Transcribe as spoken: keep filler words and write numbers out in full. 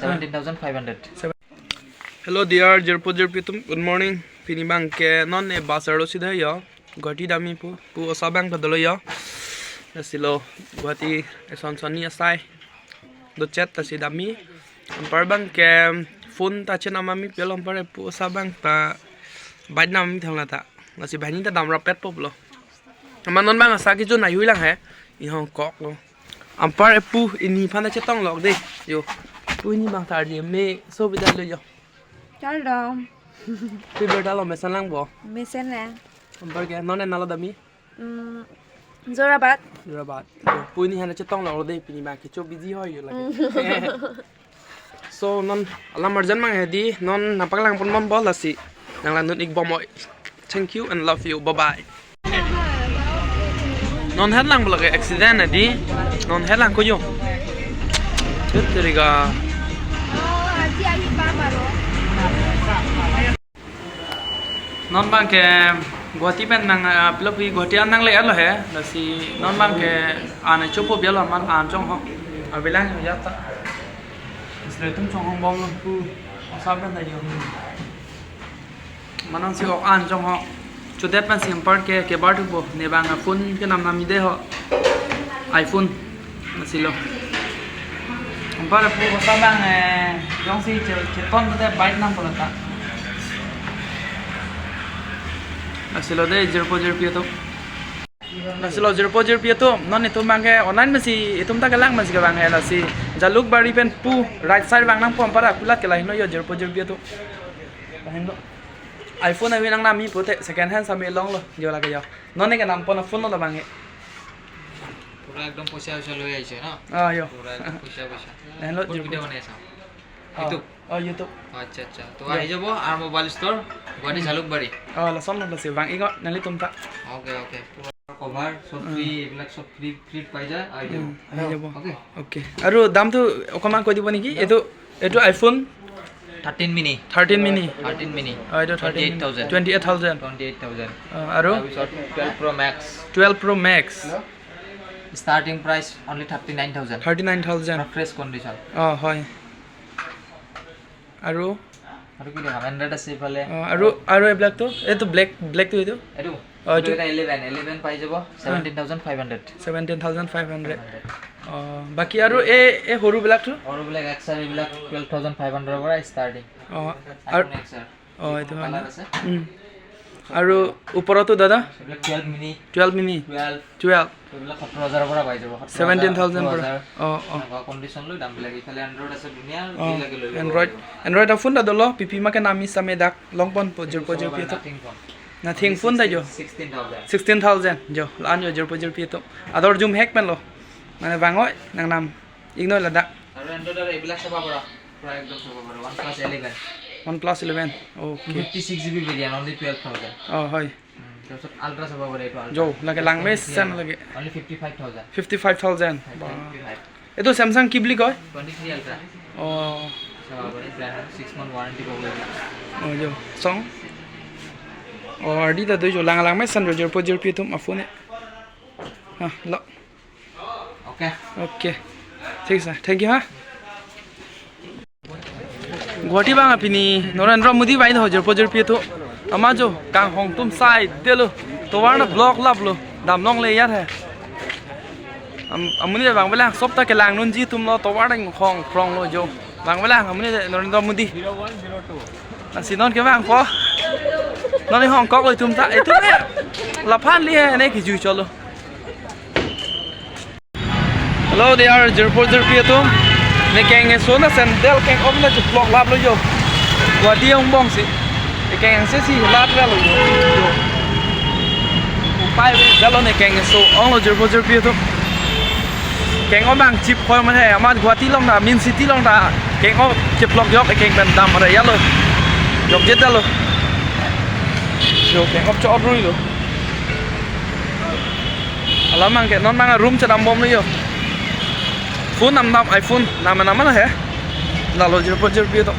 Seventeen thousand five hundred. Hello dear jirpo jirpi atum, good morning. Pini abang ke non e bazar lo sida yo. Guwahati damji pu, pu osa abang ta dolo yo. Lasi lo Guwahati eson sonni asai do chet ta si damji. Anpar abang ke phone ta chenam damji pulo, anpar e pu osa abang ta bike nam thang la ta. Lasi banghini ta dam rapet po lo. Amat non abang asa kejun ahui lang he. Inghong kok lo. Anpar e pu hini aphan ta chetong lok de. Yo. Pu hini abang ta arje meso bida lo yo. Kardom. Pi birta lo, mesen lang bo. Mesen lang. Anpar ke non e nalo damji? Hmm, Jorabat. Jorabat. Yo, pu hini aphan ta chetong lok de, pini abang kecho busy hoi yo lake. So non alam arjan mang hedi, non nangpaklang pon bom bo lasi. Nang langdun ik bom oi. Thank you and love you. Bye bye. Non het lang bo lake accident hedi. Non het lang ko yo. Tut teriga. Non abang ke Guwahati pen nang, ah, pilo pi Guwahati an nangle lo he. Lasi non abang ke an chopo bialo man an chonghong. Abilang ya ta. Isle tum chonghong bom lo pu. Asa pen ta yo. Manang si ok an chonghong. Chodet pen si anpar ke kebar thupo. Ne abang phone kenam nam de ho. iPhone. Lasi lo. Anpar pu osa abang, eh, jongsi che-, cheton te bike nam pulo ta. Lasi lo de jirpo jirpi atum. Lasi lo jirpo jirpi atum. Non itum abang ke online masi itum ta kelang masi ke abang he lasi. Jalukbari pen pu right side abang nangpo, anpar akulat ke lahin lo yo jirpo jirpi atum. Lahin lo. iPhone ahui nangnamji pute second hand sami longlo yo lake yo. Non e kenam pon phone lo labang he. Pura ekdom poisa poisa loi aise na? Ah, yo. Pura ekdom poisa poisa. Lahin lo, ক'ত video বনাই আছা? Ah. YouTube? Oh, YouTube. আচ্ছা, আচ্ছা। তো আহি যাব R Mobile Store, Guwahati Jalukbari. Oh, lason lo lasi abang ingot nanglitum ta. Okay, okay। পুৰা কভাৰ, চব ফ্ৰী, এইবিলাক চব ফ্ৰী, ফ্ৰীত পাই যায়, আহি যাব। Hmm, ahi jabo. Okay। Okay। Aru dam tu okoma koi dibo neki? Dam? Etu, etu iPhone? Thirteen mini। Thirteen mini। Thirteen mini। Oh, etu thirteen mini। Twenty eight thousand। Twenty eight thousand। Twenty eight thousand। Oh, aru? তাৰপিছত twelve Pro Max। Twelve Pro Max। Starting price only thirty nine thousand। Thirty nine thousand। Fresh condition। Oh, hoi। Aru? আৰু কি দেখাম? Android আছে এইফালে। অ, আৰু, আৰু এইবিলাকতো? এইটো black, blackটো এইটো? এইটো? অ, এইটো এইটো? এটা eleven, eleven পাই যাব, seventeen thousand five hundred। Seventeen thousand five hundred। অ, বাকী আৰু এই, এই সৰুবিলাকতো? সৰুবিলাক X R এইবিলাক twelve thousand five hundredৰ পৰা starting। অ, আৰু iPhone X R। অ, এইটো হয় ন? কালাৰ আছে। উম। আৰু ওপৰতো দাদা? এইবিলাক twelve mini। Twelve mini। Twelve। Twelve। এইবিলাক সোতৰ হাজাৰৰ পৰা পাই যাব। সোতৰ হাজাৰ, seventeen thousand পৰা। সোতৰ হাজাৰ। অ, অ। এনেকুৱা condition লৈ দামবিলাক। ইফালে Android আছে, ধুনীয়া, অ, যি লাগে লৈ ল'ব Android, পাৰিব। Android phone ta dolo, pipi ma kenam sitame dak longponpo, jirpo jirpi atum। Nothing phone। Nothing phone ta jo। Sixteen thousand। Sixteen thousand jo, la-an jo jirpo jirpi atum. Ador jum hek pen lo. Mane bang oi, nangnam. Ignore ladak। আৰু Android আৰু এইবিলাক চাব পাৰা। পুৰা একদম চাব পাৰা। OnePlus eleven। OnePlus eleven। Okay। Two fifty six GB variant, only twelve thousand। অ, হয়। উম, তাৰপিছত Ultra চাব পাৰা, এইটো Ultra। Jo, lake lang mesen lake। Only fifty five thousand। Fifty five thousand। Fifty five। Ba। এইটো Samsung কি বুলি কয়? Twenty three Ultra। অ। চাব পাৰা, brand six month warranty পাব এইটো। অ, jo। Song। O, ardi ta do jo, lang lang mesen jo, jirpo jirpi atum aphone। Ha, lo। Okay। Okay। Thik ase, thank you ha। Guwahati abang pini Narendra Modi bai do jirpo jirpi atum. Ama jo kanghong atum sai delo. Tovar na block lap lo. Dam longle yar he. Am-, amonit bang belang sop ta kelang nunji atum lo, tovar dang hong prong lo jo. Bang belang amonit Narendra Modi. Lasi non ke bang po. Non ni hong kok lo itum ta. Itum ne. Laphan li he ne kiju cholo. Hello, dear jirpo jirpi atum. Ne keng-eso na sandal keng-op na cheplok lap lo jo. Guwahati angbong si. Ne keng-ese si lat lo jo. Upai ve dalo ne keng-eso. Ong lo jirpo jirpi atum. Keng-op bang chip khoi man he. Amat Guwahati along ta, main city along ta. Keng-op cheplok jok ekeng pen dam re ya lo. Jokjet dalo. Jo keng-op cho rui lo. Alam mang ke, non mang room chedam bom lo jo. Phone nam dam, iPhone nam nam he. Lalo jirpo jirpi atum.